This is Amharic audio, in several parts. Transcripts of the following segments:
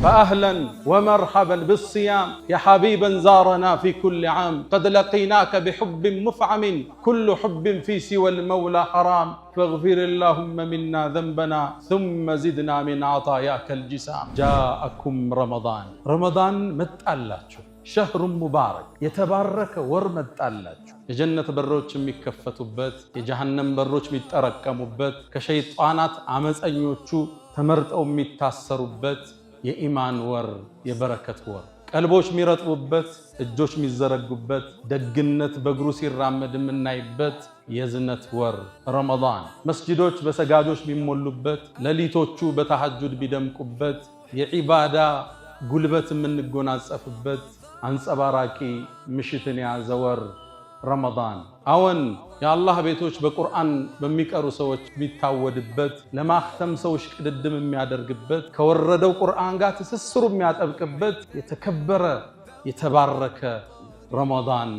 فأهلا ومرحبا بالصيام يا حبيبا زارنا في كل عام، قد لقيناك بحب مفعم، كل حب في سوى المولى حرام، فاغفر اللهم منا ذنبنا ثم زدنا من عطاياك الجسام። جاءكم رمضان፣ ረመዳን መጣላችሁ። شهر مبارك፣ የተባረከ ወር መጣላችሁ። የጀነት በሮች የሚከፈቱበት፣ የጀሃነም በሮች የሚጠረቀሙበት፣ ከሸይጣናት አመፀኞቹ ተመርጠው የሚታሰሩበት የኢማን ወር፣ የበረከት ወር፣ ቀልቦች የሚረጥቡበት፣ እጆች የሚዘረጉበት፣ ደግነት በእግሩ ሲራመድ የምናይበት የእዝነት ወር ረመዳን፣ መስጂዶች በሰጋጆች የሚሞሉበት፣ ሌሊቶቹ በተሐጁድ የሚደምቁበት፣ የዒባዳ ጉልበት የምንጎናጸፍበት አንጸባራቂ ምሽትን የያዘ ወር ረመዳን። አዎን፣ የአላህ ቤቶች በቁርአን በሚቀሩ ሰዎች የሚታወድበት፣ ለማክተም ሰዎች ቅድድም የሚያደርግበት፣ ከወረደው ቁርአን ጋር ትስስሩ የሚያጠብቅበት የተከበረ የተባረከ ረመዳን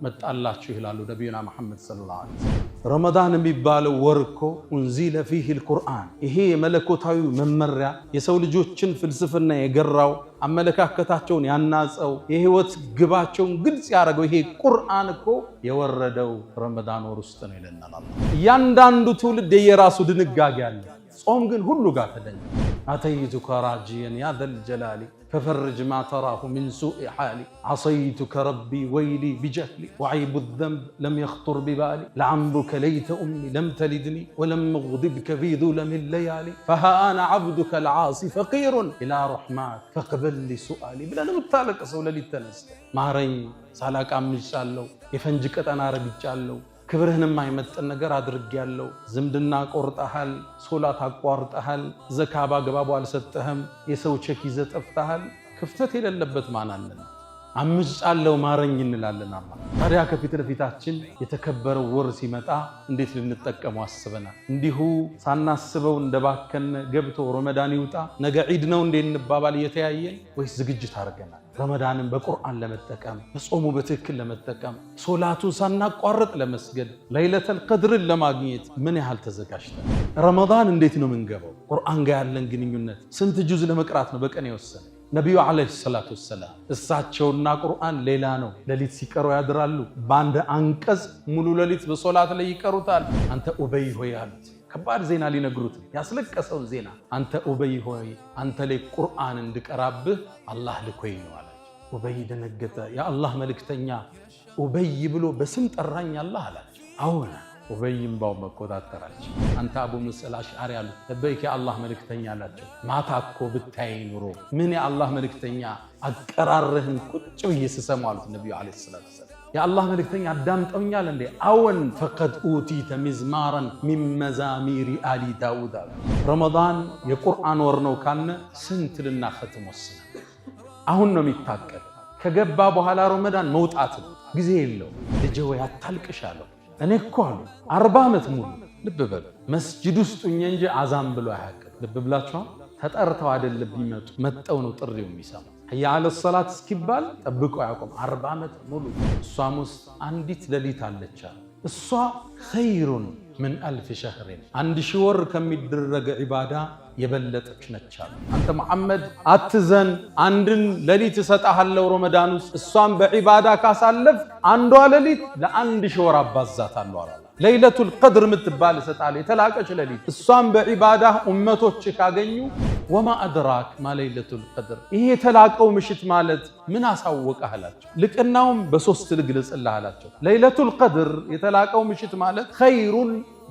መጣላችሁ ይላሉ ነቢዩና መሐመድ صلى الله عليه وسلم። ረመዳን የሚባለው ወር እኮ أنزل فيه القرآن፣ ይሄ የመለኮታዊ መመሪያ የሰው ልጆችን ፍልስፍና የገራው፣ አመለካከታቸውን ያናጸው፣ የህይወት ግባቸውን ግልጽ ያደረገው ይሄ ቁርአን እኮ የወረደው ረመዳን ወር ውስጥ ነው ይለናል አላህ። እያንዳንዱ ትውልድ የየራሱ ድንጋጌ አለ። ጾም ግን ሁሉ ጋር ተደኘ። أتيتك راجيا يا ذا الجلال، ففرج ما تراه من سوء حالي، عصيتك ربي ويلي بجهلي، وعيب الذنب لم يخطر ببالي، لعمرك ليت أمي لم تلدني ولم أغضبك في ظلم الليالي، فها أنا عبدك العاصي فقير إلى رحماك فاقبل لي سؤالي ብለህ ነው የምታለቅሰው። ሌሊት ተነስተህ ማረኝ፣ ሳላቅ አምጫለሁ፣ የፈንጅ ቀጠና ረግጫለሁ፣ ክብርህን የማይመጥን ነገር አድርጌያለሁ። ዝምድና ቆርጠሃል፣ ሶላት አቋርጠሃል፣ ዘካ በአግባቡ አልሰጠህም፣ የሰው ቼክ ይዘህ ጠፍተሃል። ክፍተት የሌለበት ማን አለን? አምጫለሁ ማረኝ እንላለን። አላ ታዲያ ከፊት ለፊታችን የተከበረው ወር ሲመጣ እንዴት ልንጠቀመው አስበናል? እንዲሁ ሳናስበው እንደባከነ ገብቶ ረመዳን ይውጣ ነገ ዒድ ነው እንዴ እንባባል እየተያየን ወይስ ዝግጅት አድርገናል? ረመዳንን በቁርአን ለመጠቀም፣ በጾሙ በትክክል ለመጠቀም፣ ሶላቱን ሳናቋርጥ ለመስገድ፣ ለይለተል ቀድርን ለማግኘት ምን ያህል ተዘጋጅተን? ረመዳን እንዴት ነው የምንገባው? ቁርአን ጋር ያለን ግንኙነት ስንት ጁዝ ለመቅራት ነው በቀን የወሰነ? ነቢዩ عليه الصلاة والسلام እሳቸውና ቁርአን ሌላ ነው። ሌሊት ሲቀሩ ያድራሉ። በአንድ አንቀጽ ሙሉ ሌሊት በሶላት ላይ ይቀሩታል። አንተ ኡበይ ሆይ አሉት። ከባድ ዜና ሊነግሩት ያስለቀሰውን ዜና። አንተ ኡበይ ሆይ፣ አንተ ላይ ቁርአን እንድቀራብህ አላህ ልኮኝ ነው አላቸው። ኡበይ ደነገጠ። የአላህ መልእክተኛ ኡበይ ብሎ በስም ጠራኝ አላህ አላቸው። አዎን። ኡበይ እምባው መቆጣጠራቸው። አንተ አቡ ሙሳ አልአሽዓሪ አሉት። لبيك የአላህ መልእክተኛ አላቸው። ማታ እኮ ብታይ ኑሮ ምን የአላህ መልእክተኛ አቀራርህን ቁጭ ብዬ ስሰማ አሉት ነቢዩ عليه الصلاة والسلام። የአላህ መልእክተኛ አዳምጠውኛል እንዴ? አዎን። فقد أوتيت مزمارا من مزامير آل داود አሉ። ረመዳን የቁርአን ወር ነው ካልነ ስንት ልናኸትም ወስነን? አሁን ነው የሚታቀድ። ከገባ በኋላ ረመዳን መውጣት ነው፣ ጊዜ የለው። ልጄ ወይ አታልቅሽ አለው። እኔ እኮ አሉ 40 ዓመት ሙሉ፣ ልብ በሉ፣ መስጂድ ውስጥ ሁኜ እንጂ አዛን ብሎ አያውቅም። ልብ ብላችኋል። ተጠርተው አይደለም ቢመጡ መጠው ነው ጥሪው የሚሰማ። حي على الصلاة እስኪባል ጠብቆ አያውቁም። 40 ዓመት ሙሉ እሷም ውስጥ አንዲት ሌሊት አለች። እሷ خير من ألف شهر፣ 1000 ወር ከሚደረገ ዒባዳ የበለጠች ነች አሉ። አንተ መሐመድ አትዘን፣ አንድን ሌሊት እሰጥሃለሁ ረመዳን ውስጥ፣ እሷን በዒባዳ ካሳለፍ አንዷ ሌሊት ለ1000 ወር አባዛታለሁ አለ። ለይለቱል ቀድር የምትባል እሰጥሃለሁ፣ የተላቀች ሌሊት፣ እሷን በዒባዳ ኡመቶች ካገኙ። وما أدراك ما ليلة القدر፣ ይሄ የተላቀው ምሽት ማለት ምን አሳወቀህ አላቸው። ልቅናውም በሶስት ልግለጽልህ አላቸው። ለይለቱል ቀድር የተላቀው ምሽት ማለት خير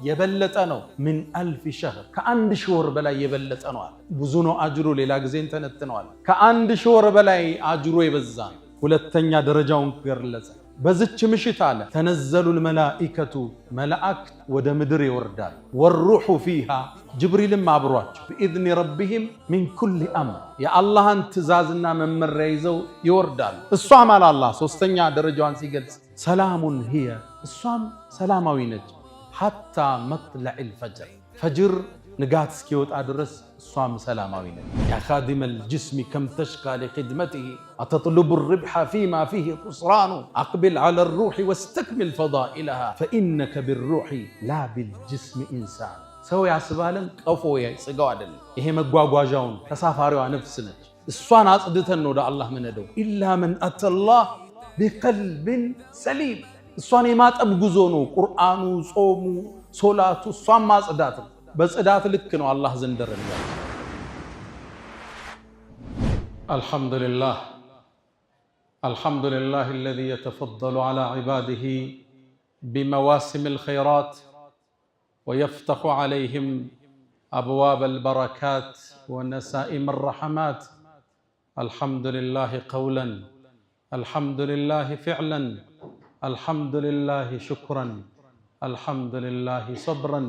የበለጠ ነው፣ من ألف شهر፣ ከ1000 ወር በላይ የበለጠ ነው አለ። ብዙ ነው አጅሩ፣ ሌላ ጊዜ እንተነትነዋል። ከ1000 ወር በላይ አጅሩ የበዛ ነው። ሁለተኛ ደረጃውን ገለጸ። በዝች ምሽት አለ تنزل الملائكة፣ መላእክት ወደ ምድር ይወርዳል። والروح فيها፣ ጅብሪልም አብሯቸው፣ بإذن ربهم من كل أمر፣ የአላህን ትእዛዝና መመሪያ ይዘው ይወርዳሉ። እሷም አለ አላህ ሶስተኛ ደረጃዋን ሲገልጽ سلام هي፣ እሷም ሰላማዊ ነች፣ حتى مطلع الفجر፣ ፈጅር ንጋት እስኪወጣ ድረስ እሷም ሰላማዊ ነች። يا خادم الجسم كم تشقى لخدمته، أتطلب الربح فيما فيه خسران؟ أقبل على الروح واستكمل فضائلها، فإنك بالروح لا بالجسم إنسان። ሰው ያስባለን ቀፎ ስጋው አይደለም። ይሄ መጓጓዣውን ተሳፋሪዋ ነፍስ ነች። እሷን አጽድተን ነው ወደ አላህ ምንሄደው። إلا من أتى الله بقلب سليم። እሷን የማጠብ ጉዞ ነው ቁርአኑ፣ ጾሙ፣ ሶላቱ፣ እሷን ማጽዳት ነው። በጽዳት ልክ ነው አላህ ዘንድ ደረጃ። الحمد لله الحمد لله الذي يتفضل على عباده بمواسم الخيرات ويفتح عليهم أبواب البركات ونسائم الرحمات الحمد لله قولا الحمد لله فعلا الحمد لله شكرا الحمد لله صبرا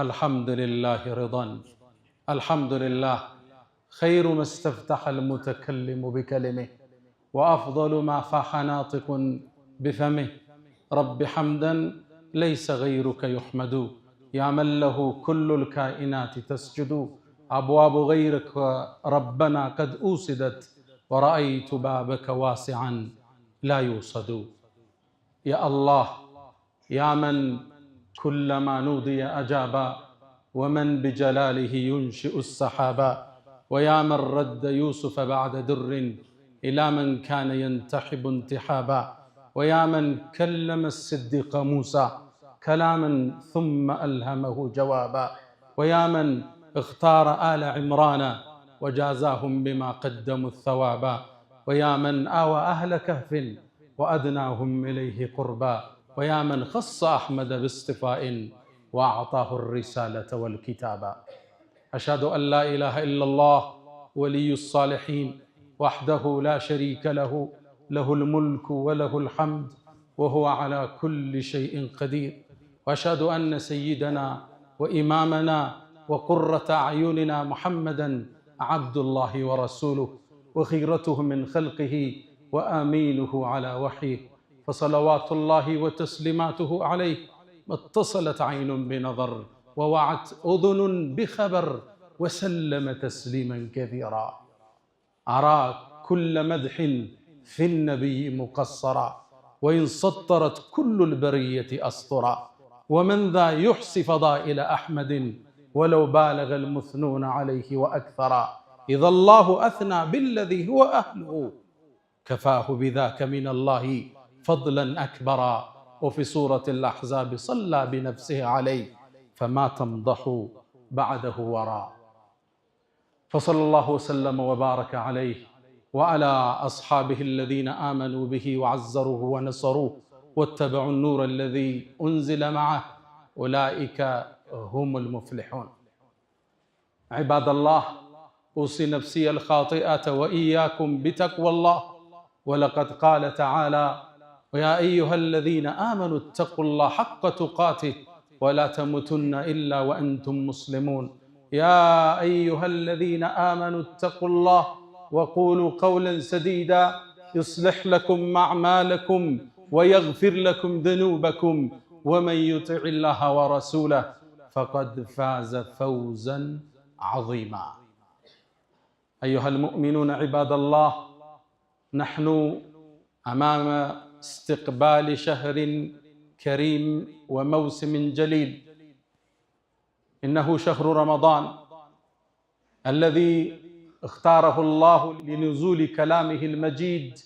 الحمد لله رضا الحمد لله خير ما استفتح المتكلم بكلمه وأفضل ما فاح ناطق بفمه رب حمدا ليس غيرك يحمد يا من له كل الكائنات تسجد أبواب غيرك ربنا قد أوسدت ورأيت بابك واسعا لا يوصد يا الله يا من كلما نودي أجابا ومن بجلاله ينشئ السحابا ويا من رد يوسف بعد در إلى من كان ينتحب انتحابا ويا من كلم الصديق موسى كلاما ثم ألهمه جوابا ويا من اختار آل عمران وجازاهم بما قدموا الثوابا ويا من آوى أهل كهف وأدناهم إليه قربا ويا من خص أحمد باصطفاء وأعطاه الرسالة والكتابا أشهد أن لا إله إلا الله ولي الصالحين وحده لا شريك له له الملك وله الحمد وهو على كل شيء قدير واشهد ان سيدنا وامامنا وقره اعيننا محمدا عبد الله ورسوله وخيرته من خلقه وامينه على وحيه فصلوات الله وتسليماته عليه ما اتصلت عين بنظر ووعت اذن بخبر وسلم تسليما كثيرا أرى كل مدح في النبي مقصرا وإن سطرت كل البرية أسطرا ومن ذا يحصي فضائل أحمد ولو بالغ المثنون عليه وأكثرا إذا الله أثنى بالذي هو أهله كفاه بذاك من الله فضلا أكبرا وفي سورة الأحزاب صلى بنفسه عليه فما تمضح بعده وراء فصلى الله وسلم وبارك عليه وعلى اصحابه الذين امنوا به وعزروه ونصروه واتبعوا النور الذي انزل معه اولئك هم المفلحون. عباد الله، اوصي نفسي الخاطئه واياكم بتقوى الله، ولقد قال تعالى: ويا ايها الذين امنوا اتقوا الله حق تقاته ولا تموتن الا وانتم مسلمون. يا ايها الذين امنوا اتقوا الله وقولوا قولا سديدا يصلح لكم اعمالكم ويغفر لكم ذنوبكم ومن يطع الله ورسوله فقد فاز فوزا عظيما. ايها المؤمنون، عباد الله، نحن امام استقبال شهر كريم وموسم جليل، انه شهر رمضان الذي اختاره الله لنزول كلامه المجيد.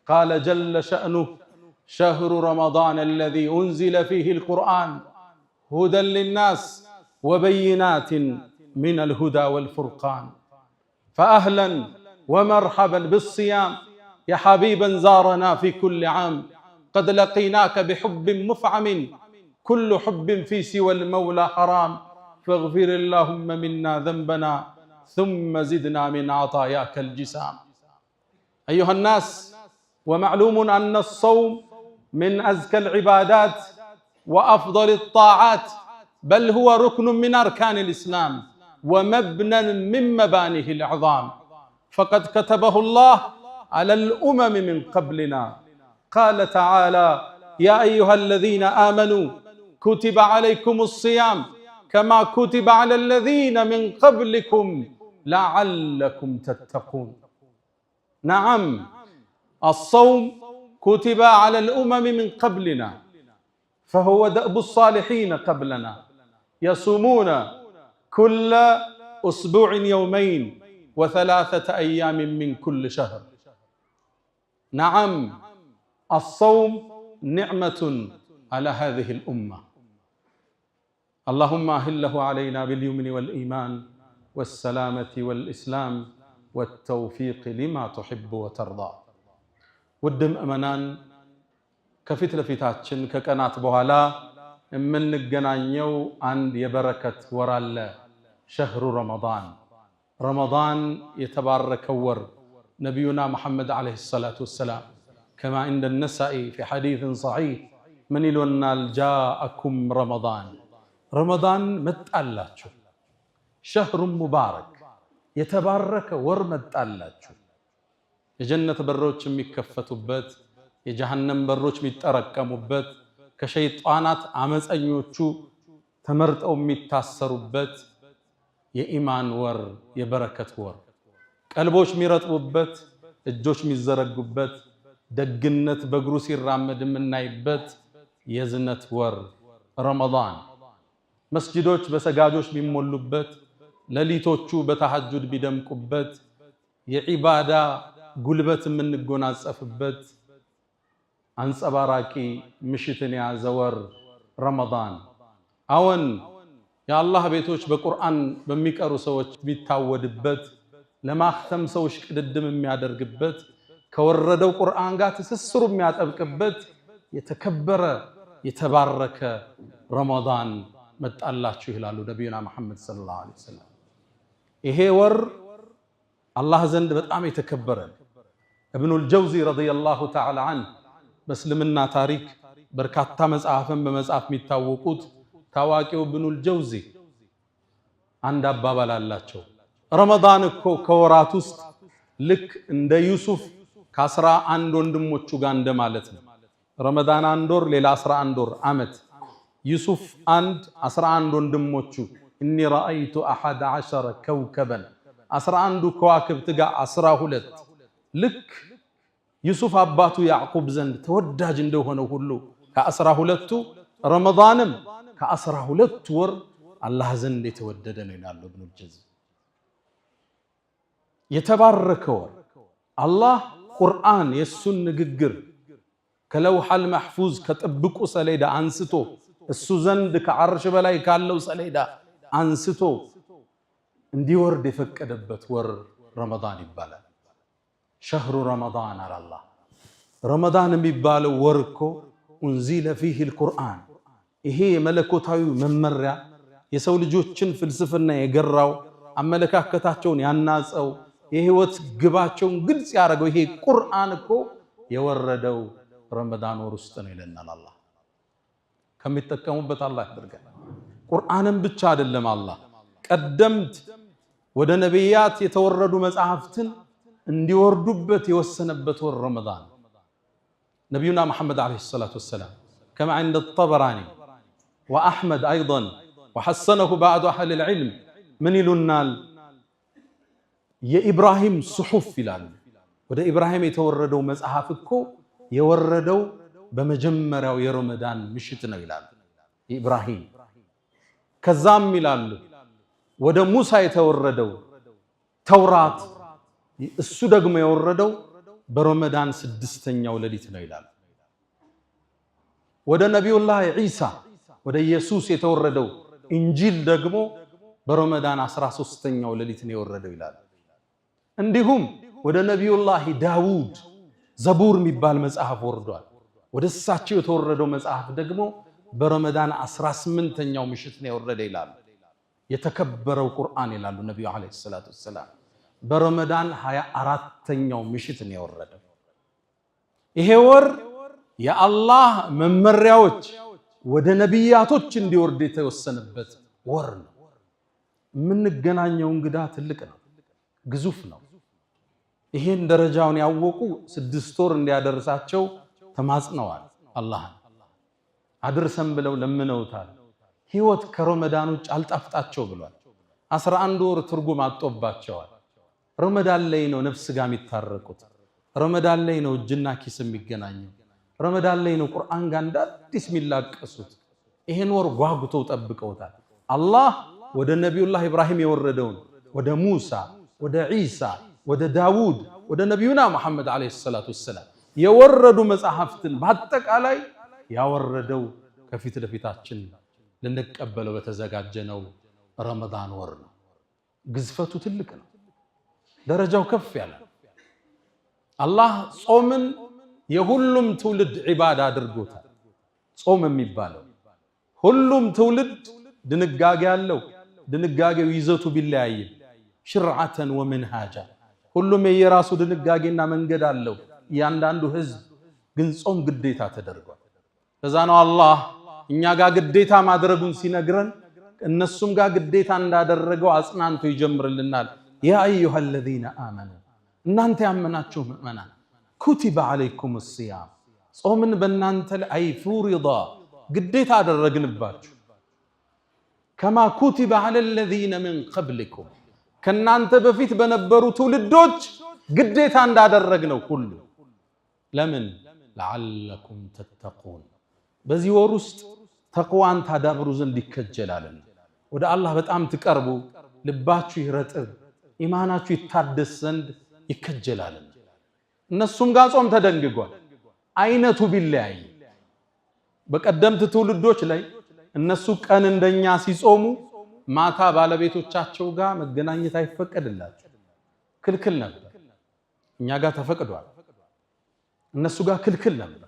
قال جل شأنه: شهر رمضان الذي أنزل فيه القرآن هدى للناس وبينات من الهدى والفرقان. فأهلا ومرحبا بالصيام يا حبيبا زارنا في كل عام، قد لقيناك بحب مفعم، كل حب في سوى المولى حرام، فاغفر اللهم منا ذنبنا ثم زدنا من عطاياك الجسام. أيها الناس، ومعلوم أن الصوم من أزكى العبادات وأفضل الطاعات، بل هو ركن من أركان الإسلام ومبنى من مبانيه العظام، فقد كتبه الله على الأمم من قبلنا. قال تعالى: يا أيها الذين آمنوا كتب عليكم الصيام كما كتب على الذين من قبلكم لعلكم تتقون. نعم، الصوم كتب على الأمم من قبلنا، فهو دأب الصالحين قبلنا، يصومون كل أسبوع يومين، وثلاثة أيام من كل شهر. نعم، الصوم نعمة على هذه الأمة. اللهم أهله علينا باليمن والإيمان والسلامة والإسلام والتوفيق لما تحب وترضى። ውድ ምእመናን፣ ከፊት ለፊታችን ከቀናት በኋላ የምንገናኘው አንድ የበረከት ወር አለ። شهر رمضان። ረመዳን የተባረከው ወር። ነቢዩና መሐመድ عليه الصلاة والسلام كما عند النسائي في حديث صحيح ምን ይሎናል? جاءكم رمضان፣ ረመዳን መጣላችሁ። شهر مبارك፣ የተባረከ ወር መጣላችሁ። የጀነት በሮች የሚከፈቱበት፣ የጀሃነም በሮች የሚጠረቀሙበት፣ ከሸይጣናት አመፀኞቹ ተመርጠው የሚታሰሩበት የኢማን ወር፣ የበረከት ወር፣ ቀልቦች የሚረጥቡበት፣ እጆች የሚዘረጉበት፣ ደግነት በእግሩ ሲራመድ የምናይበት የዝነት ወር ረመዳን፣ መስጂዶች በሰጋጆች የሚሞሉበት፣ ሌሊቶቹ በተሐጁድ ቢደምቁበት፣ የዒባዳ ጉልበት የምንጎናጸፍበት አንጸባራቂ ምሽትን የያዘ ወር ረመዳን። አዎን፣ የአላህ ቤቶች በቁርአን በሚቀሩ ሰዎች የሚታወድበት፣ ለማክተም ሰዎች ቅድድም የሚያደርግበት፣ ከወረደው ቁርአን ጋር ትስስሩ የሚያጠብቅበት የተከበረ የተባረከ ረመዳን መጣላችሁ ይላሉ ነቢዩና መሐመድ ሰለላሁ ዐለይሂ ወሰለም። ይሄ ወር አላህ ዘንድ በጣም የተከበረ ነው። እብኑል ጀውዚ ረዲየላሁ ተዓላ ዐንሁ፣ በእስልምና ታሪክ በርካታ መጽሐፍን በመጻፍ የሚታወቁት ታዋቂው እብኑል ጀውዚ አንድ አባባል አላቸው። ረመዳን እኮ ከወራት ውስጥ ልክ እንደ ዩሱፍ ከ11 ወንድሞቹ ጋር እንደማለት ነው። ረመዳን አንድ ወር፣ ሌላ 11 ወር ዓመት። ዩሱፍ አንድ፣ 11 ወንድሞቹ። إني رأيت أحد عشر كوكبا፣ 11ዱ ከዋክብት ጋር 12። ልክ ዩሱፍ አባቱ ያዕቁብ ዘንድ ተወዳጅ እንደሆነ ሁሉ ከ12ቱ፣ ረመዳንም ከ12ቱ ወር አላህ ዘንድ የተወደደ ነው ይላሉ ኢብኑል ጀውዚ። የተባረከ ወር፣ አላህ ቁርአን የእሱን ንግግር ከለውሐል መሕፉዝ ከጥብቁ ሰሌዳ አንስቶ፣ እሱ ዘንድ ከዓርሽ በላይ ካለው ሰሌዳ አንስቶ እንዲወርድ የፈቀደበት ወር ረመዳን ይባላል። شهر رمضان አለ አላህ። ረመዳን የሚባለው ወር እኮ أنزل فيه القرآن፣ ይሄ የመለኮታዊ መመሪያ የሰው ልጆችን ፍልስፍና የገራው፣ አመለካከታቸውን ያናጸው፣ የህይወት ግባቸውን ግልጽ ያደረገው ይሄ ቁርአን እኮ የወረደው ረመዳን ወር ውስጥ ነው ይለናል አላህ። ከሚጠቀሙበት አላህ ያድርገን። ቁርአንን ብቻ አይደለም፣ አላህ ቀደምት ወደ ነቢያት የተወረዱ መጽሐፍትን እንዲወርዱበት የወሰነበት ወር ረመዳን። ነቢዩና መሐመድ عليه الصلاة والسلام كما عند الطبراني وأحمد أيضا وحسنه بعض أهل العلم ምን ይሉናል? የኢብራሂም صحف ይላሉ። ወደ ኢብራሂም የተወረደው መጽሐፍ እኮ የወረደው በመጀመሪያው የረመዳን ምሽት ነው ይላሉ። ኢብራሂም፣ ከዛም ይላሉ ወደ ሙሳ የተወረደው ተውራት እሱ ደግሞ የወረደው በረመዳን ስድስተኛው ሌሊት ነው ይላሉ። ወደ ነቢዩላህ ዒሳ፣ ወደ ኢየሱስ የተወረደው ኢንጂል ደግሞ በረመዳን 13ኛው ሌሊት ነው የወረደው ይላሉ። እንዲሁም ወደ ነቢዩላህ ዳውድ ዘቡር የሚባል መጽሐፍ ወርዷል። ወደ እሳቸው የተወረደው መጽሐፍ ደግሞ በረመዳን 18ኛው ምሽት ነው የወረደ ይላሉ። የተከበረው ቁርአን ይላሉ ነቢዩ عليه الصلاة والسلام በረመዳን 24ኛው ምሽት ነው የወረደው። ይሄ ወር የአላህ መመሪያዎች ወደ ነቢያቶች እንዲወርድ የተወሰነበት ወር ነው። የምንገናኘው እንግዳ ትልቅ ነው፣ ግዙፍ ነው። ይሄን ደረጃውን ያወቁ 6 ወር እንዲያደርሳቸው ተማጽነዋል። አላህን አድርሰን ብለው ለምነውታል። ህይወት ከረመዳን ውጭ አልጣፍጣቸው ብሏል። 11 ወር ትርጉም አጦባቸዋል። ረመዳን ላይ ነው ነፍስ ጋር የሚታረቁት። ረመዳን ላይ ነው እጅና ኪስ የሚገናኘው። ረመዳን ላይ ነው ቁርአን ጋር እንደ አዲስ የሚላቀሱት። ይሄን ወር ጓጉተው ጠብቀውታል። አላህ ወደ ነቢዩላህ ኢብራሂም የወረደውን ወደ ሙሳ፣ ወደ ዒሳ፣ ወደ ዳውድ፣ ወደ ነቢዩና ሙሐመድ عليه الصلاة والسلام የወረዱ መጽሐፍትን በአጠቃላይ ያወረደው ከፊት ለፊታችን ልንቀበለው በተዘጋጀነው ረመዳን ወር ነው። ግዝፈቱ ትልቅ ነው። ደረጃው ከፍ ያለ ነው። አላህ ጾምን የሁሉም ትውልድ ዒባዳ አድርጎታል። ጾም የሚባለው ሁሉም ትውልድ ድንጋጌ አለው። ድንጋጌው ይዘቱ ቢለያይም شرعة ومنهاجا ሁሉም የየራሱ ድንጋጌና መንገድ አለው። እያንዳንዱ ህዝብ ግን ጾም ግዴታ ተደርጓል። ለዛ ነው አላህ እኛ ጋር ግዴታ ማድረጉን ሲነግረን እነሱም ጋር ግዴታ እንዳደረገው አጽናንቶ ይጀምርልናል። يا أيها الذين آمنوا እናንተ ያመናችሁ ምእመናን كتب عليكم الصيام ጾምን በእናንተ ላይ فرض ግዴታ አደረግንባችሁ كما كتب على الذين من قبلكم ከእናንተ በፊት በነበሩ ትውልዶች ግዴታ እንዳደረግነው ሁሉ ለምን لعلكم تتقون በዚህ ወር ውስጥ ተቅዋን ታዳብሩ ዘንድ ይከጀላልና ወደ አላህ በጣም ትቀርቡ፣ ልባችሁ ይረጥብ፣ ኢማናችሁ ይታደስ ዘንድ ይከጀላልና። እነሱም ጋር ጾም ተደንግጓል። አይነቱ ቢለያይ በቀደምት ትውልዶች ላይ እነሱ ቀን እንደኛ ሲጾሙ ማታ ባለቤቶቻቸው ጋር መገናኘት አይፈቀድላቸው፣ ክልክል ነበር። እኛ ጋር ተፈቅዷል፣ እነሱ ጋር ክልክል ነበር።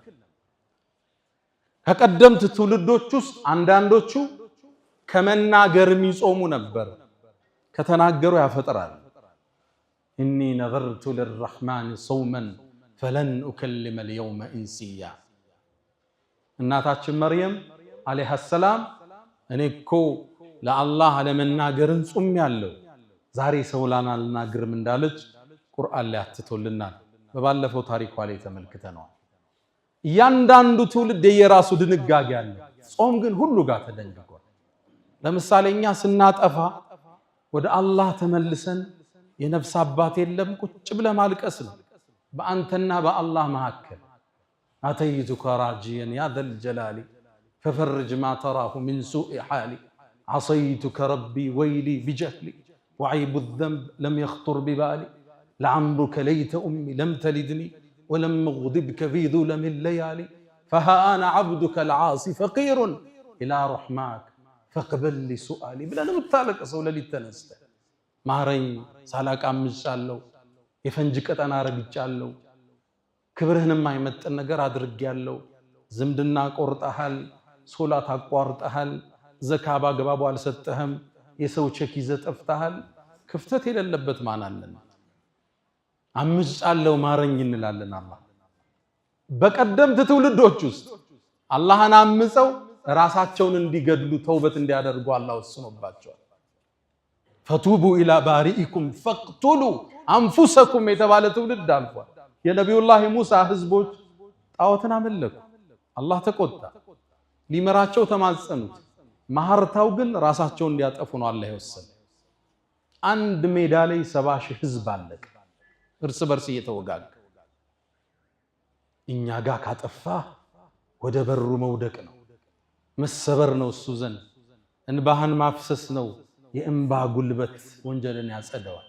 ከቀደምት ትውልዶች ውስጥ አንዳንዶቹ ከመናገር የሚጾሙ ነበር። ከተናገሩ ያፈጥራል። إني نذرت للرحمن صوما فلن أكلم اليوم إنسيا። እናታችን መርየም عليها السلام እኔ እኮ ለአላህ አለመናገርን ጾም ያለው ዛሬ ሰው ላናልናግርም እንዳለች ቁርአን ላይ አትቶልናል። በባለፈው ታሪኳ ላይ ተመልክተነዋል። እያንዳንዱ ትውልድ የየራሱ ድንጋጌ አለ። ጾም ግን ሁሉ ጋር ተደንግጓል። ለምሳሌ እኛ ስናጠፋ ወደ አላህ ተመልሰን የነፍስ አባት የለም ቁጭ ብለህ ማልቀስ ነው። በአንተና በአላህ መካከል أتيتك راجيا يا ذا الجلال ففرج ما تراه من سوء حالي عصيتك ربي ويلي بجهلي وعيب الذنب لم يخطر ببالي لعمرك ليت أمي لم تلدني ولم أغضبك في ظلم الليالي فها أنا عبدك العاصي فقير إلى رحماك فاقبل لي سؤالي ብለህ ነው የምታለቅሰው። ሌሊት ተነስተህ ማረኝ፣ ሳላቅ አምጫለሁ፣ የፈንጅ ቀጠና ረግጫለሁ፣ ክብርህን የማይመጥን ነገር አድርጌያለሁ፣ ዝምድና ቆርጠሃል፣ ሶላት አቋርጠሃል፣ ዘካ በአግባቡ አልሰጠህም፣ የሰው ቼክ ይዘህ ጠፍተሃል። ክፍተት የሌለበት ማን አለን? አምጫለሁ ማረኝ እንላለን። አላህ በቀደምት ትውልዶች ውስጥ አላህን አምፀው ራሳቸውን እንዲገድሉ ተውበት እንዲያደርጉ አላህ ወስኖባቸዋል። فتوبوا إلى بارئكم فاقتلوا أنفسكم የተባለ ትውልድ አልፏል። የነቢዩላህ ሙሳ ህዝቦች ጣዖትን አመለኩ። አላህ ተቆጣ። ሊመራቸው ተማጸኑት። ማህርታው ግን ራሳቸውን እንዲያጠፉ ነው አላህ የወሰነ። አንድ ሜዳ ላይ 70,000 ህዝብ አለቀ፣ እርስ በርስ እየተወጋገ። እኛ ጋር ካጠፋ ወደ በሩ መውደቅ ነው፣ መሰበር ነው፣ እሱ ዘንድ እንባህን ማፍሰስ ነው። የእንባ ጉልበት ወንጀልን ያጸደዋል።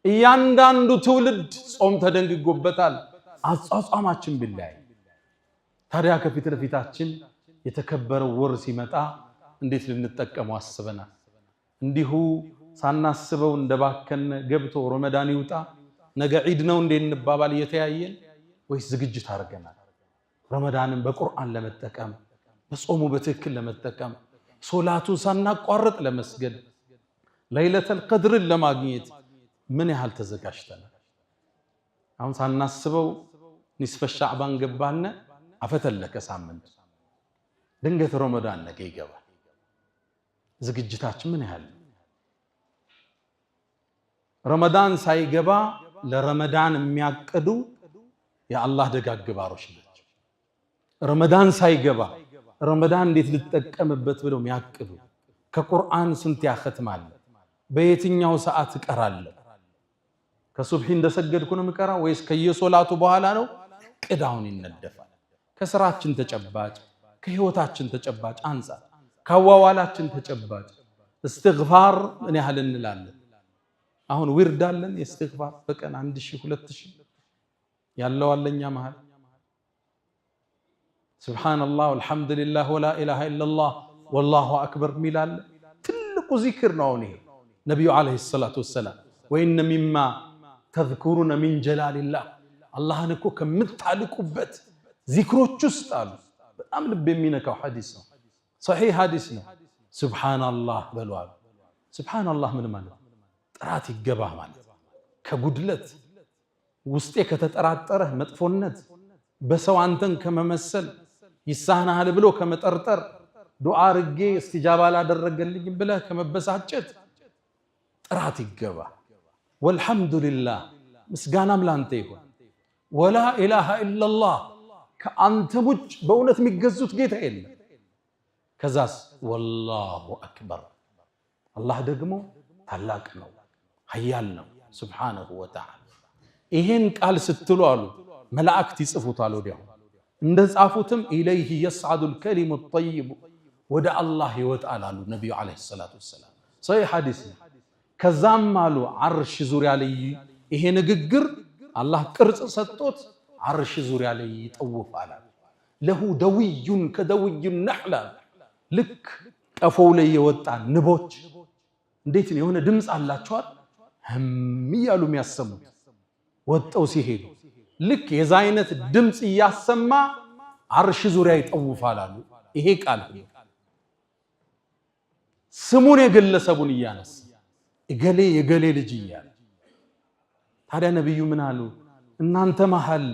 እያንዳንዱ ትውልድ ጾም ተደንግጎበታል። አጿጿማችን ቢለያይ ታዲያ ከፊት ለፊታችን የተከበረው ወር ሲመጣ እንዴት ልንጠቀመው አስበናል? እንዲሁ ሳናስበው እንደባከነ ገብቶ ረመዳን ይውጣ ነገ ዒድ ነው እንዴ እንባባል እየተያየን ወይስ ዝግጅት አድርገናል? ረመዳንን በቁርአን ለመጠቀም በጾሙ በትክክል ለመጠቀም ሶላቱን ሳናቋርጥ ለመስገድ ለይለተል ቀድርን ለማግኘት ምን ያህል ተዘጋጅተናል? አሁን ሳናስበው ኒስፈ ሻዕባን ገባነ፣ አፈተለከ ሳምንት ድንገት ረመዳን ነገ ይገባል። ዝግጅታችን ምን ያህል ነው? ረመዳን ሳይገባ ለረመዳን የሚያቅዱ የአላህ ደጋግ ባሮች ናቸው። ረመዳን ሳይገባ ረመዳን እንዴት ልጠቀምበት ብለው የሚያቅዱ ከቁርአን ስንት ያኸትማል? በየትኛው ሰዓት እቀራለሁ? ከሱብሒ እንደሰገድኩ ነው የምቀራ ወይስ ከየሶላቱ በኋላ ነው? ቅዳውን ይነደፋል። ከስራችን ተጨባጭ፣ ከህይወታችን ተጨባጭ አንጻር፣ ካዋዋላችን ተጨባጭ እስትግፋር ምን ያህል እንላለን? አሁን ዊርድ አለን የእስትግፋር በቀን 1000 2000 ያለው አለኛ መሃል። سبحان الله والحمد لله ولا إله إلا الله والله أكبر የሚል አለ። ትልቁ ዚክር ነው። አሁን ይሄ ነቢዩ عليه الصلاة والسلام وإن مما تذكرون من جلال الله አላህን እኮ ከምታልቁበት ዚክሮች ውስጥ አሉ። በጣም ልብ የሚነካው ሐዲስ ነው። ሰሒህ ሐዲስ ነው። سبحان الله በሉ አሉ። سبحان الله ምን ማለት? ጥራት ይገባህ ማለት ከጉድለት ውስጤ ከተጠራጠረህ መጥፎነት በሰው አንተን ከመመሰል ይሳናሃል ብሎ ከመጠርጠር ዱዓ አርጌ እስቲጃባ አላደረገልኝም ብለህ ከመበሳጨት ጥራት ይገባ። والحمد لله ምስጋናም ላንተ ይሁን። ولا إله إلا الله ከአንተ ውጭ በእውነት የሚገዙት ጌታ የለም። ከዛስ والله أكبر አላህ ደግሞ ታላቅ ነው፣ ሀያል ነው سبحانه وتعالى። ይሄን ቃል ስትሉ አሉ መላእክት ይጽፉታል ወዲያው። እንደ ጻፉትም إليه يصعد الكلم الطيب ወደ አላህ ይወጣል አሉ ነቢዩ عليه الصلاة والسلام። ሰሒህ ሐዲስ ነው። ከዛም አሉ ዓርሽ ዙሪያ ላይ ይሄ ንግግር አላህ ቅርጽ ሰጥቶት ዓርሽ ዙሪያ ላይ ይጠውፋል። له دوي كدوي النحل ልክ ቀፎው ላይ የወጣ ንቦች እንዴት ነው የሆነ ድምፅ አላቸዋል ህም እያሉ የሚያሰሙት ወጠው ሲሄዱ ልክ የዛ አይነት ድምፅ እያሰማ አርሽ ዙሪያ ይጠውፋል አሉ። ይሄ ቃል ስሙን የግለሰቡን እያነሳ እገሌ የገሌ ልጅ እያለ ታዲያ ነቢዩ ምን አሉ? እናንተ መሃል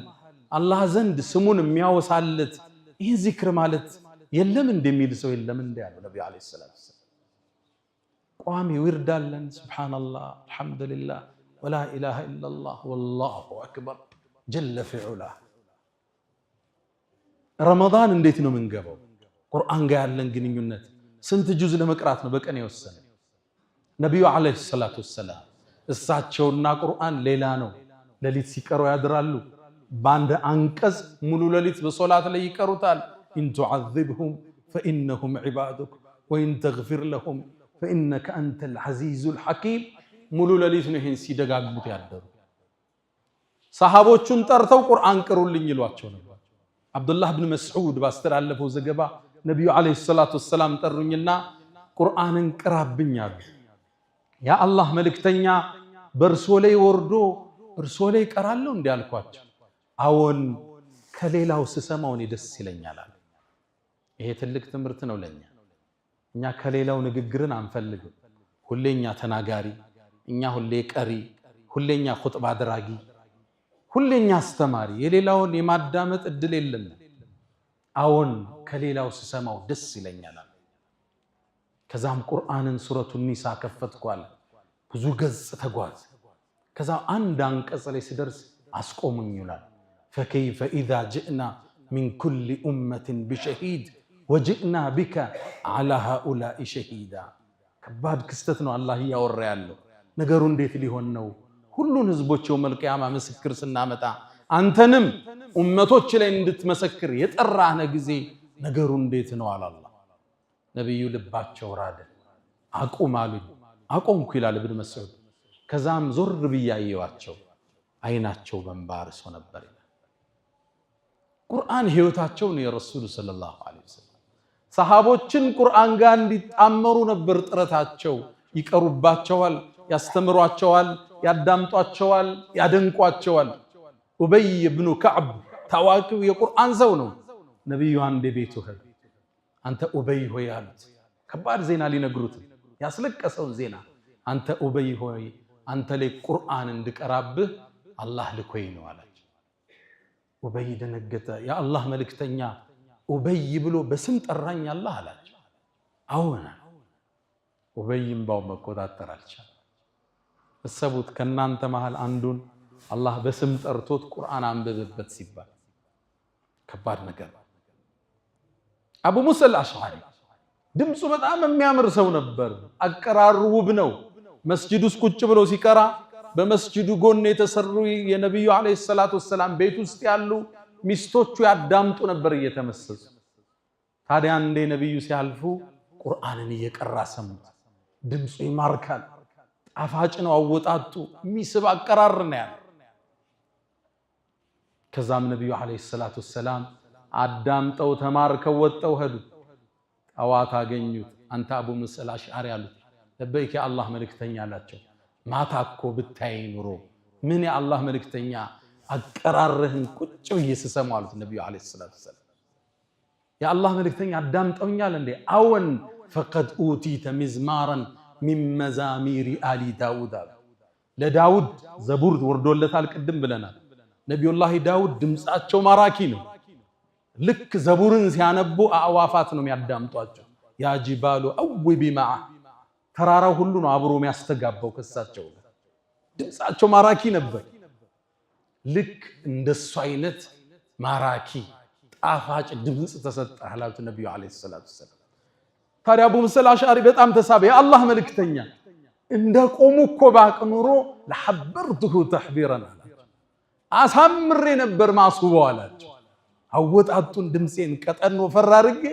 አላህ ዘንድ ስሙን የሚያወሳለት ይህ ዚክር ማለት የለም እንደሚል ሰው የለም እንደ ያሉ ነቢዩ عليه الصلاة والسلام። ቋሚ ዊርድ አለን። سبحان الله الحمد لله ولا إله إلا الله والله أكبر جل في علاه። ረመዳን እንዴት ነው የምንገባው? ቁርአን ጋር ያለን ግንኙነት ስንት ጁዝ ለመቅራት ነው በቀን የወሰነ? ነቢዩ عليه الصلاة والسلام እሳቸውና ቁርአን ሌላ ነው። ሌሊት ሲቀሩ ያድራሉ። በአንድ አንቀጽ ሙሉ ሌሊት በሶላት ላይ ይቀሩታል። إن تعذبهم فإنهم عبادك وإن تغفر لهم فإنك أنت العزيز الحكيم። ሙሉ ሌሊት ነው ይሄን ሲደጋግሙት ያደሩ። ሰሃቦቹን ጠርተው ቁርአን ቅሩልኝ ይሏቸው ነበር። አብዱላህ ብን መስዑድ ባስተላለፈው ዘገባ ነቢዩ عليه الصلاة والسلام ጠሩኝና ቁርአንን ቅራብኝ አሉ። ያ አላህ መልእክተኛ በእርሶ ላይ ወርዶ እርሶ ላይ እቀራለሁ እንዲህ አልኳቸው። አዎን ከሌላው ስሰማው እኔ ደስ ይለኛል አሉ። ይሄ ትልቅ ትምህርት ነው ለኛ። እኛ ከሌላው ንግግርን አንፈልግም። ሁሌ እኛ ተናጋሪ፣ እኛ ሁሌ ቀሪ፣ ሁሌ እኛ ኹጥባ አድራጊ፣ ሁሌ እኛ አስተማሪ፣ የሌላውን የማዳመጥ እድል የለንም። አዎን ከሌላው ስሰማው ደስ ይለኛል አሉ። ከዛም ቁርአንን ሱረቱ ኒሳ ከፈትኳል። ብዙ ገጽ ተጓዝ። ከዛ አንድ አንቀጽ ላይ ስደርስ አስቆሙኝ ይላል። فكيف إذا جئنا من كل أمة بشهيد وجئنا بك على هؤلاء شهيدا። ከባድ ክስተት ነው አላህ እያወራ ያለው ነገሩ። እንዴት ሊሆን ነው? ሁሉን ህዝቦች يوم القيامة ምስክር ስናመጣ አንተንም ኡመቶች ላይ እንድትመሰክር የጠራህነ ጊዜ ነገሩ እንዴት ነው አላላ። ነቢዩ ልባቸው ራደ። አቁም አሉኝ። አቆምኩ ይላል እብን መስዑድ። ከዛም ዞር ብዬ አየኋቸው፣ አይናቸው በእንባ አርሶ ነበር ይላል። ቁርአን ህይወታቸው ነው የረሱሉ صلى الله عليه وسلم። ሰሃቦችን ቁርአን ጋር እንዲጣመሩ ነበር ጥረታቸው። ይቀሩባቸዋል፣ ያስተምሯቸዋል፣ ያዳምጧቸዋል፣ ያደንቋቸዋል። ኡበይ ብኑ ከዕብ ታዋቂው የቁርአን ሰው ነው። ነቢዩ አንዴ ቤቱ ሄዱ። አንተ ኡበይ ሆይ አሉት። ከባድ ዜና ሊነግሩት ያስለቀሰውን ዜና። አንተ ኡበይ ሆይ አንተ ላይ ቁርአን እንድቀራብህ አላህ ልኮኝ ነው አላቸው። ኡበይ ደነገጠ። የአላህ መልእክተኛ ኡበይ ብሎ በስም ጠራኝ አላህ አላቸው። አዎን። ኡበይ እምባው መቆጣጠር አልቻለም። እሰቡት፣ ከእናንተ መሃል አንዱን አላህ በስም ጠርቶት ቁርአን አንብብበት ሲባል ከባድ ነገር። አቡ ሙሳ አልአሽዓሪ ድምፁ በጣም የሚያምር ሰው ነበር። አቀራሩ ውብ ነው። መስጂድ ውስጥ ቁጭ ብሎ ሲቀራ በመስጂዱ ጎን የተሰሩ የነቢዩ ዓለይሂ ሰላቱ ወሰላም ቤት ውስጥ ያሉ ሚስቶቹ ያዳምጡ ነበር እየተመሰጡ። ታዲያ አንዴ ነቢዩ ሲያልፉ ቁርአንን እየቀራ ሰሙት። ድምፁ ይማርካል። ጣፋጭ ነው አወጣጡ፣ የሚስብ አቀራር ነው ያለው። ከዛም ነቢዩ عليه الصلاة والسلام አዳምጠው ተማርከው ወጠው ሄዱ። ጠዋት አገኙት። አንተ አቡ ሙሳ አልአሽዓሪ አሉት። لبيك የአላህ መልእክተኛ አላቸው። ማታ እኮ ብታይ ኑሮ ምን የአላህ መልእክተኛ አቀራርህን ቁጭ ብዬ ስሰማው አሉት ነቢዩ عليه الصلاة والسلام። የአላህ መልእክተኛ አዳምጠውኛል እንዴ? አዎን። فقد أوتيت مزمارا من مزامير آل داود አሉ። ለዳውድ ዘቡር ወርዶለታል፣ ቅድም ብለናል። ነቢዩላህ ዳውድ ድምፃቸው ማራኪ ነው። ልክ ዘቡርን ሲያነቡ አዕዋፋት ነው የሚያዳምጧቸው። يا جبال أوبي معه ተራራው ሁሉ ነው አብሮ የሚያስተጋባው ከሳቸው ጋር። ድምፃቸው ማራኪ ነበር። ልክ እንደሱ አይነት ማራኪ ጣፋጭ ድምፅ ተሰጠህ አሉት ነቢዩ عليه الصلاة والسلام። ታዲያ አቡ ሙሳ አልአሽዓሪ በጣም ተሳበ። የአላህ መልእክተኛ እንደ ቆሙ እኮ ባቅ ኑሮ لحبرته تحبيرا አላቸው። አሳምሬ ነበር ማስውበው አላቸው። አወጣጡን ድምፄን ቀጠን ወፈር አድርጌ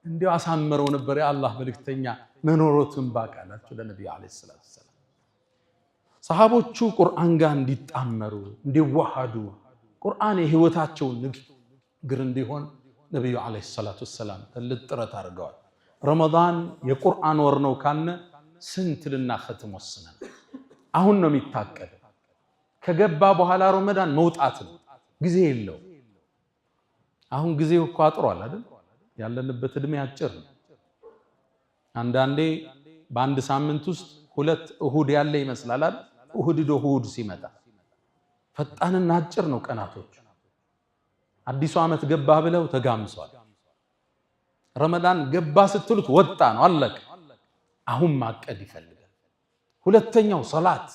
እንዲያው አሳምረው ነበር የአላህ መልእክተኛ መኖሮትን ባቅ አላቸው ለነቢዩ عليه الصلاة والسلام። ሰሃቦቹ ቁርአን ጋር እንዲጣመሩ እንዲዋሃዱ ቁርአን የህይወታቸው ንግግር እንዲሆን ነቢዩ عليه الصلاة والسلام ትልቅ ጥረት አድርገዋል። ረመዳን የቁርአን ወር ነው ካልነ ስንት ልናኸትም ወስነን? አሁን ነው የሚታቀደው። ከገባ በኋላ ረመዳን መውጣት ነው፣ ጊዜ የለው። አሁን ጊዜው እኮ አጥሯል አይደል? ያለንበት እድሜ አጭር ነው። አንዳንዴ በአንድ ሳምንት ውስጥ ሁለት እሁድ ያለ ይመስላል አይደል? እሁድ ዶ እሁድ ሲመጣ ፈጣንና አጭር ነው ቀናቶች። አዲሱ ዓመት ገባ ብለው ተጋምሷል። ረመዳን ገባ ስትሉት ወጣ ነው፣ አለቀ። አሁን ማቀድ ይፈልጋል። ሁለተኛው ሰላት፣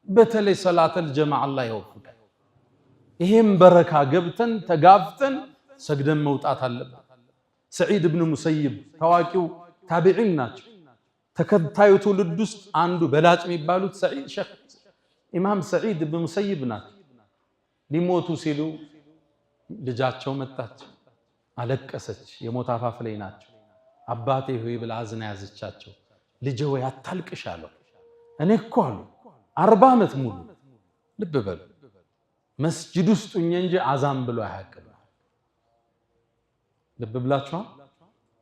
በተለይ ሰላተል ጀማዓ አላህ ይወፍቃል። ይሄም በረካ ገብተን ተጋፍተን ሰግደን መውጣት አለብን። ሰዒድ ብን ሙሰይብ ታዋቂው ታቢዒን ናቸው። ተከታዩ ትውልድ ውስጥ አንዱ በላጭ የሚባሉት ኢማም ሰዒድ ብን ሙሰይብ ናቸው። ሊሞቱ ሲሉ ልጃቸው መጣች፣ አለቀሰች። የሞት አፋፍ ላይ ናቸው። አባቴ ሆይ ብላ አዝና ያዘቻቸው። ልጄ ሆይ አታልቅሽ አለው። እኔ እኮ አሉ 40 ዓመት ሙሉ ልብ በሉ መስጂድ ውስጥ ሁኜ እንጂ አዛን ብሎ አያውቅም። ልብ ብላችኋል።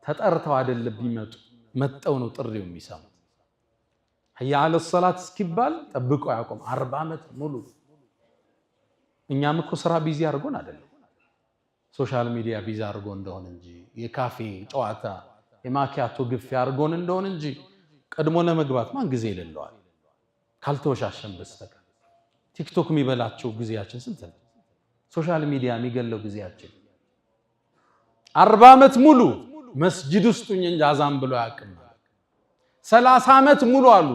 ተጠርተው አይደለም ቢመጡ መጠው ነው ጥሪው የሚሰሙት። حي على الصلاة እስኪባል ጠብቀው አያውቁም። 40 ዓመት ሙሉ። እኛም እኮ ስራ busy አድርጎን አይደለም social media busy አድርጎ እንደሆን እንጂ የካፌ ጨዋታ የማኪያቶ ግፊያ አድርጎን እንደሆን እንጂ ቀድሞ ለመግባት ማን ጊዜ ይለለዋል? ካልተወሻሸን በስተቀር ቲክቶክ የሚበላቸው ጊዜያችን ስንት ነው? social media የሚገለው ጊዜያችን 40 ዓመት ሙሉ መስጂድ ውስጥ ሁኜ እንጂ አዛን ብሎ አያውቅም። 30 ዓመት ሙሉ አሉ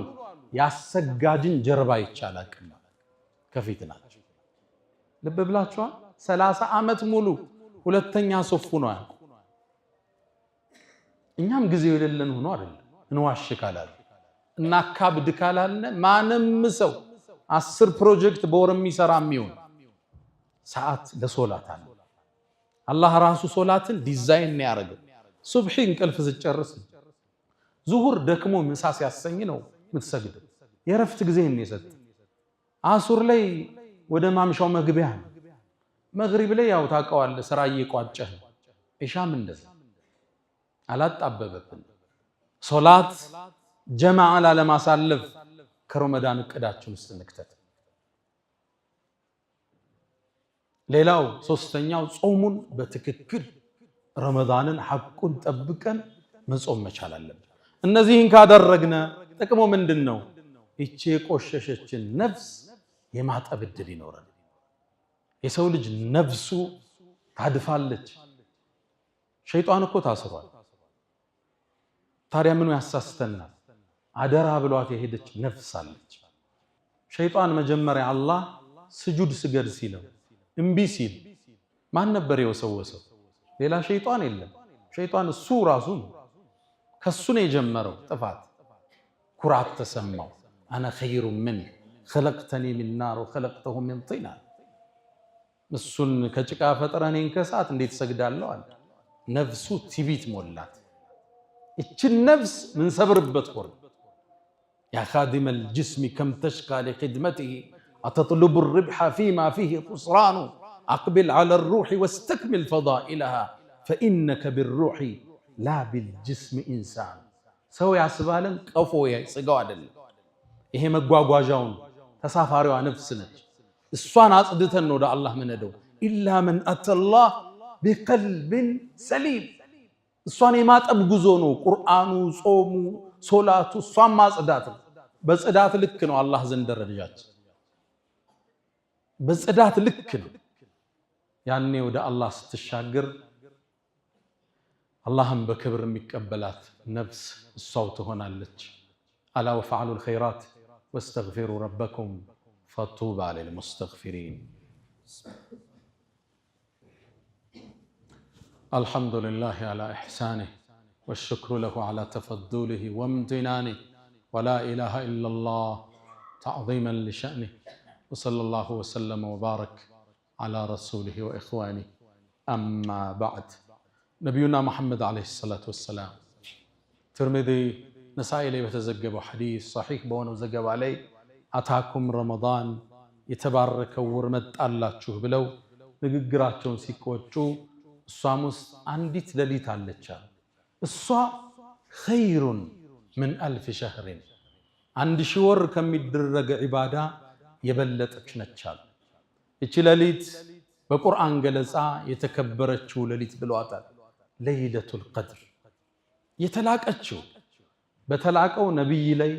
ያሰጋጅን ጀርባ ይቻል አቅም ከፊት ናቸው። ልብ ብላችኋል። 30 ዓመት ሙሉ ሁለተኛ ሶፉ ነው ያልኩ። እኛም ጊዜው የሌለን ሆኖ አይደለም። እንዋሽ ካላለ እናካብድ ካላለ ማንም ሰው 10 ፕሮጀክት በወር የሚሰራ የሚሆን ሰዓት ለሶላት አለ። አላህ ራሱ ሶላትን ዲዛይን ነው ያደረገው። ሱብሒ እንቅልፍ ስጨርስ፣ ዙሁር ደክሞ ምሳ ሲያሰኝ ነው የምትሰግደው። የእረፍት ጊዜ ነው የሰጠ። አሱር ላይ ወደ ማምሻው መግቢያ ነው። መግሪብ ላይ ያው ታውቀዋለህ፣ ስራ እየቋጨህ ነው። ኢሻም እንደዛ አላጣበበብን። ሶላት ጀማዓ ላለማሳለፍ ከረመዳን እቅዳችን ውስጥ እንክተት። ሌላው ሶስተኛው ጾሙን በትክክል ረመዳንን ሐቁን ጠብቀን መጾም መቻል አለብን። እነዚህን ካደረግነ ጥቅሙ ምንድን ነው? ይቺ የቆሸሸችን ነፍስ የማጠብ ዕድል ይኖረን። የሰው ልጅ ነፍሱ ታድፋለች። ሸይጣን እኮ ታስሯል። ታዲያ ምኑ ያሳስተናል? አደራ ብሏት የሄደች ነፍስ አለች። ሸይጣን መጀመሪያ አላህ ስጁድ ስገድ ሲለው እምቢ ሲል ማን ነበር የወሰወሰው? ሌላ ሸይጣን የለም። ሸይጣን እሱ ራሱ ነው። ከሱ ነው የጀመረው ጥፋት። ኩራት ተሰማው። أنا خير منه خلقتني من نار وخلقته من طين፣ እሱን ከጭቃ ፈጥረህ እኔን ከእሳት እንዴት ሰግዳለሁ አለ። ነፍሱ ትቢት ሞላት። ይችን ነፍስ ምንሰብርበት ወር يا خادم الجسم كم تشقى لخدمته أتطلب الربح فيما فيه خسران أقبل على الروح واستكمل فضائلها فإنك بالروح لا بالجسم إنسان። ሰው ያስባለን ቀፎ ስጋው አይደለም። ይሄ መጓጓዣውን ተሳፋሪዋ ነፍስ ነች። እሷን አጽድተን ነው ወደ አላህ ምንሄደው። إلا من أتى الله بقلب سليم። እሷን የማጠብ ጉዞ ነው ቁርአኑ፣ ጾሙ፣ ሶላቱ። እሷን ማጽዳት ነው። በጽዳት ልክ ነው አላህ ዘንድ ደረጃችን በጽዳት ልክ ነው። ያኔ ወደ አላህ ስትሻገር አላህም በክብር የሚቀበላት ነፍስ እሷው ትሆናለች። ألا وافعلوا الخيرات واستغفروا ربكم فطوبى للمستغفرين። الحمد لله على إحسانه والشكر له على تفضله وامتنانه ولا إله إلا الله تعظيما لشأنه وصلى الله وسلم وبارك على رسوله وإخوانه أما بعد። ነቢዩና መሐመድ عليه الصلاة والسلام ትርሚዚ ነሳኢ ላይ በተዘገበው ሐዲስ ሰሒህ በሆነው ዘገባ ላይ أتاكم رمضان የተባረከው ወር መጣላችሁ ብለው ንግግራቸውን ሲቆጩ እሷም ውስጥ አንዲት ሌሊት አለች። እሷ خير من ألف شهر 1000 ወር ከሚደረገ ዒባዳ የበለጠች ነች አሉ። ይቺ ሌሊት በቁርአን ገለጻ የተከበረችው ሌሊት ብለዋታል። ለይለቱል ቀድር የተላቀችው በተላቀው ነቢይ ላይ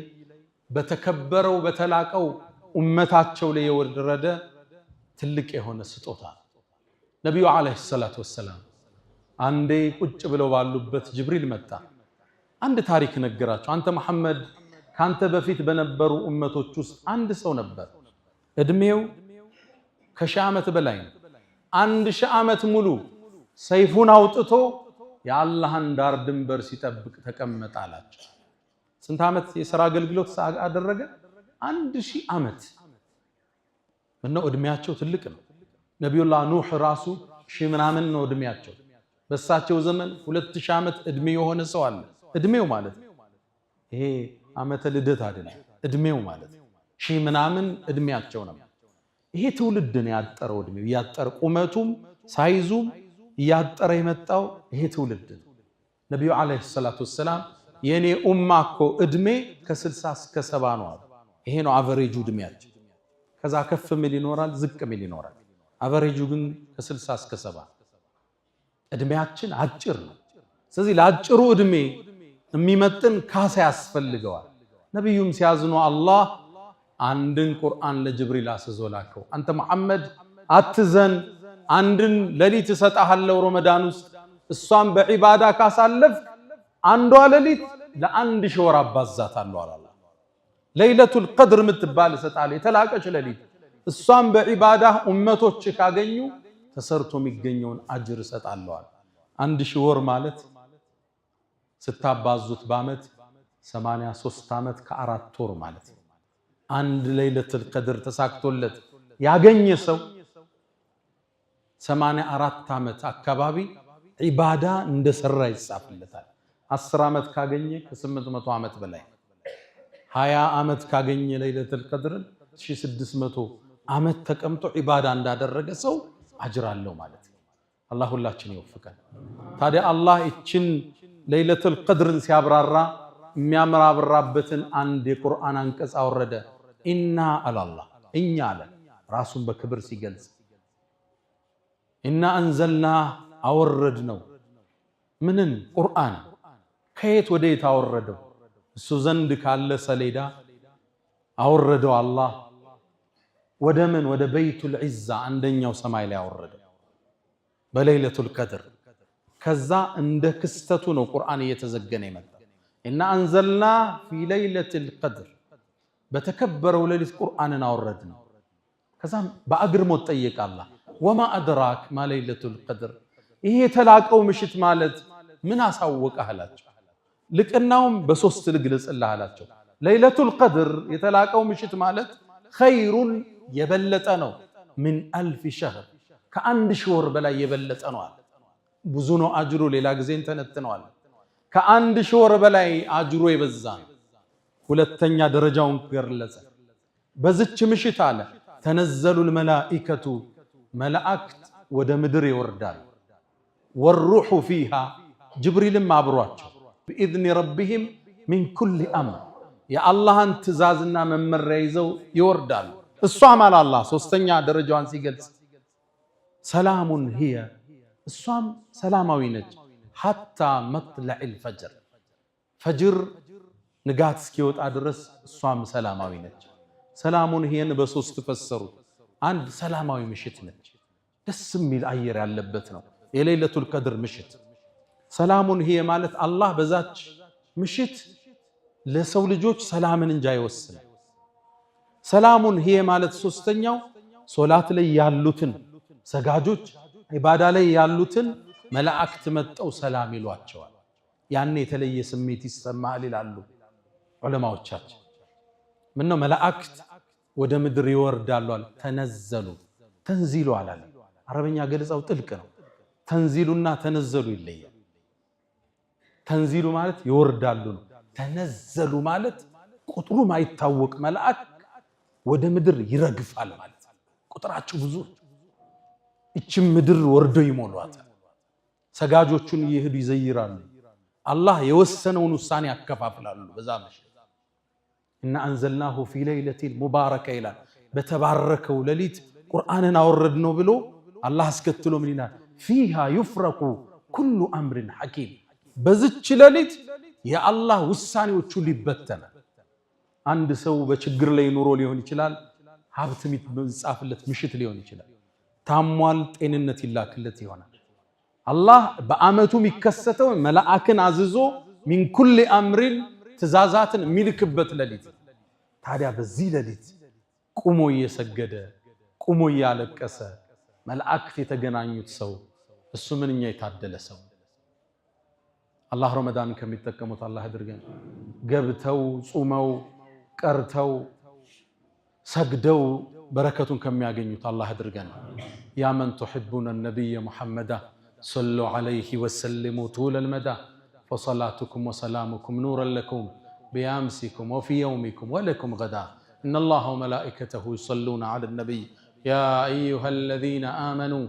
በተከበረው በተላቀው ኡመታቸው ላይ የወረደ ትልቅ የሆነ ስጦታ ነው። ነቢዩ ዓለይሂ ሰላቱ ወሰላም አንዴ ቁጭ ብለው ባሉበት ጅብሪል መጣ። አንድ ታሪክ ነገራቸው። አንተ መሐመድ፣ ካንተ በፊት በነበሩ ኡመቶች ውስጥ አንድ ሰው ነበር። እድሜው ከ1000 ዓመት በላይ ነው። 1000 ዓመት ሙሉ ሰይፉን አውጥቶ የአላህን ዳር ድንበር ሲጠብቅ ተቀመጠ አላቸው። ስንት ዓመት የሥራ አገልግሎት አደረገ? 1000 ዓመት። ምነው እድሜያቸው ትልቅ ነው። ነቢዩላህ ኑህ ራሱ ሺህ ምናምን ነው እድሜያቸው። በሳቸው ዘመን 2000 ዓመት እድሜ የሆነ ሰው አለ። እድሜው ማለት ነው። ይሄ ዓመተ ልደት አይደለም፣ እድሜው ማለት ነው። ሺህ ምናምን እድሜያቸው ነው። ይሄ ትውልድ ነው ያጠረው፣ እድሜው እያጠረ ቁመቱም ሳይዙም እያጠረ የመጣው ይሄ ትውልድ ነው። ነቢዩ ዓለይሂ ሰላቱ ወሰላም የእኔ ኡማ እኮ እድሜ ከ60 እስከ 70 ነው አሉ። ይሄ ነው average ኡ እድሜያቸው። ከዛ ከፍ ሚል ይኖራል፣ ዝቅ ሚል ይኖራል። average ኡ ግን ከ60 እስከ 70 እድሜያችን አጭር ነው። ስለዚህ ለአጭሩ እድሜ የሚመጥን ካሳ ያስፈልገዋል። ነቢዩም ሲያዝኑ አላህ አንድን ቁርአን ለጅብሪል አስዞ ላከው። አንተ መሐመድ አትዘን፣ አንድን ሌሊት እሰጥሃለሁ ረመዳን ውስጥ እሷን በዒባዳ ካሳለፍክ አንዷ ሌሊት ለ1000 ወር አባዛታለሁ አለ። ለይለቱል ቀድር የምትባል እሰጥሃለሁ፣ የተላቀች ሌሊት እሷን በዒባዳ ኡመቶች ካገኙ ተሰርቶ የሚገኘውን አጅር እሰጣለሁ አለ። 1000 ወር ማለት ስታባዙት በዓመት 83 ዓመት ከአራት ወር ማለት ነው። አንድ ለይለቱል ቀድር ተሳክቶለት ያገኘ ሰው 84 ዓመት አካባቢ ዒባዳ እንደሰራ ይጻፍለታል። 10 ዓመት ካገኘ ከ800 ዓመት በላይ፣ 20 ዓመት ካገኘ ለይለቱል ቀድርን 1600 ዓመት ተቀምጦ ዒባዳ እንዳደረገ ሰው አጅር አለው ማለት ነው። አላህ ሁላችን ይወፍቀን። ታዲያ አላህ ይችን ለይለቱል ቀድርን ሲያብራራ የሚያምራብራበትን አንድ የቁርአን አንቀጽ አወረደ። ኢና አላላህ እኛ አለ ራሱን በክብር ሲገልጽ ኢና አንዘልና አወረድ ነው ምንን ቁርአን ከየት ወደ የት አወረደው? እሱ ዘንድ ካለ ሰሌዳ አወረደው አላህ ወደ ምን ወደ በይቱል ዒዛ አንደኛው ሰማይ ላይ አወረደው በለይለቱል ቀድር። ከዛ እንደ ክስተቱ ነው ቁርአን እየተዘገነ የመጣ። ኢና አንዘልና ፊ ለይለቱል ቀድር በተከበረው ሌሊት ቁርአንን አወረድ ነው። ከዛም በአግርሞት ጠየቀ አላህ ወማ አድራክ ማ ለይለቱል ቀድር ይሄ የተላቀው ምሽት ማለት ምን አሳወቀህ አላቸው። ልቅናውም በሶስት ልግለጽልህ አላቸው። ለይለቱል ቀድር የተላቀው ምሽት ማለት ኸይሩን የበለጠ ነው፣ ምን አልፍ ሸህር ከ1000 ወር በላይ የበለጠ ነው አለ። ብዙ ነው አጅሩ፣ ሌላ ጊዜ እንተነትነዋል። ከ1000 ወር በላይ አጅሩ የበዛ ነው። ሁለተኛ ደረጃውን ገለጸ። በዝች ምሽት አለ تنزل الملائكة መላእክት ወደ ምድር ይወርዳል። والروح فيها ጅብሪልም አብሯቸው بإذن ربهم من كل أمر የአላህን ትእዛዝና መመሪያ ይዘው ይወርዳሉ። እሷም አለ አላህ ሶስተኛ ደረጃዋን ሲገልጽ سلام هي እሷም ሰላማዊ ነች። حتى مطلع الفجر ፈጅር ንጋት እስኪወጣ ድረስ እሷም ሰላማዊ ነች። سلام هي ን በሶስት ፈሰሩት። አንድ ሰላማዊ ምሽት ነች፣ ደስ የሚል አየር ያለበት ነው የሌለቱል ቀድር ምሽት። سلام هي ማለት አላህ በዛች ምሽት ለሰው ልጆች ሰላምን እንጂ አይወስንም። سلام هي ማለት ሶስተኛው ሶላት ላይ ያሉትን ሰጋጆች ዒባዳ ላይ ያሉትን መላእክት መጠው ሰላም ይሏቸዋል። ያኔ የተለየ ስሜት ይሰማል ይላሉ ዑለማዎቻችን። ምነው መላእክት ወደ ምድር ይወርዳሉ አለ። تنزل تنزيل አላለም። አረበኛ ገለጻው ጥልቅ ነው። ተንዚሉና تنزلوا ይለያል። تنزيل ማለት ይወርዳሉ ነው። تنزلوا ማለት ቁጥሩ ማይታወቅ መልአክ ወደ ምድር ይረግፋል ማለት ቁጥራቸው ብዙ እችም ምድር ወርዶ ይሞሏታል። ሰጋጆቹን እየሄዱ ይዘይራሉ። አላህ የወሰነውን ውሳኔ ያከፋፍላሉ። በዛ ምሽት እና አንዘልናሁ ፊ ለይለቲል ሙባረከ ይላል። በተባረከው ሌሊት ቁርአንን አወረድነው ብሎ አላህ አስከትሎ ምን ይላል? ፊሃ ዩፍረቁ ኩሉ አምርን ሐኪም። በዝች ሌሊት የአላህ ውሳኔዎቹ ሊበተናል። አንድ ሰው በችግር ላይ ኑሮ ሊሆን ይችላል። ሀብት የሚጻፍለት ምሽት ሊሆን ይችላል። ታሟል፣ ጤንነት ይላክለት ይሆናል። አላህ በአመቱ የሚከሰተው መላእክን አዝዞ ሚን ኩል አምሪን ትእዛዛትን የሚልክበት ሌሊት። ታዲያ በዚህ ሌሊት ቁሞ እየሰገደ ቁሞ እያለቀሰ መላእክት የተገናኙት ሰው እሱ ምንኛ የታደለ ሰው። አላህ ረመዳንን ከሚጠቀሙት አላህ አድርገን። ገብተው ጹመው ቀርተው ሰግደው በረከቱን ከሚያገኙት አላህ አድርገን። يا من تحبون النبي محمدا صلوا عليه وسلموا طول المدى فصلاتكم وسلامكم نورا لكم بأمسكم وفي يومكم ولكم غدا إن الله وملائكته يصلون على النبي يا أيها الذين آمنوا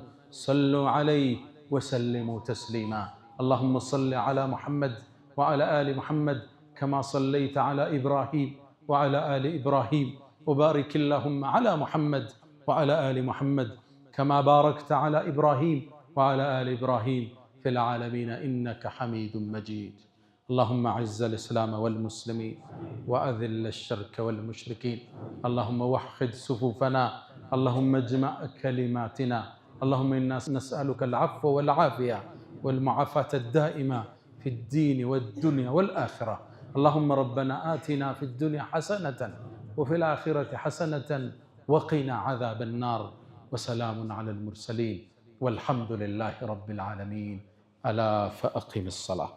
صلوا عليه وسلموا تسليما اللهم صل على محمد وعلى آل محمد كما صليت على إبراهيم وعلى آل إبراهيم وبارك اللهم على محمد وعلى آل محمد كما باركت على إبراهيم وعلى آل إبراهيم في العالمين إنك حميد مجيد اللهم أعز الإسلام والمسلمين وأذل الشرك والمشركين اللهم وحد صفوفنا اللهم اجمع كلماتنا اللهم إنا نسألك العفو والعافية والمعافاة الدائمة في الدين والدنيا والآخرة اللهم ربنا آتنا في الدنيا حسنة وفي الآخرة حسنة وقنا عذاب النار وسلام على المرسلين والحمد لله رب العالمين ألا فأقم الصلاة.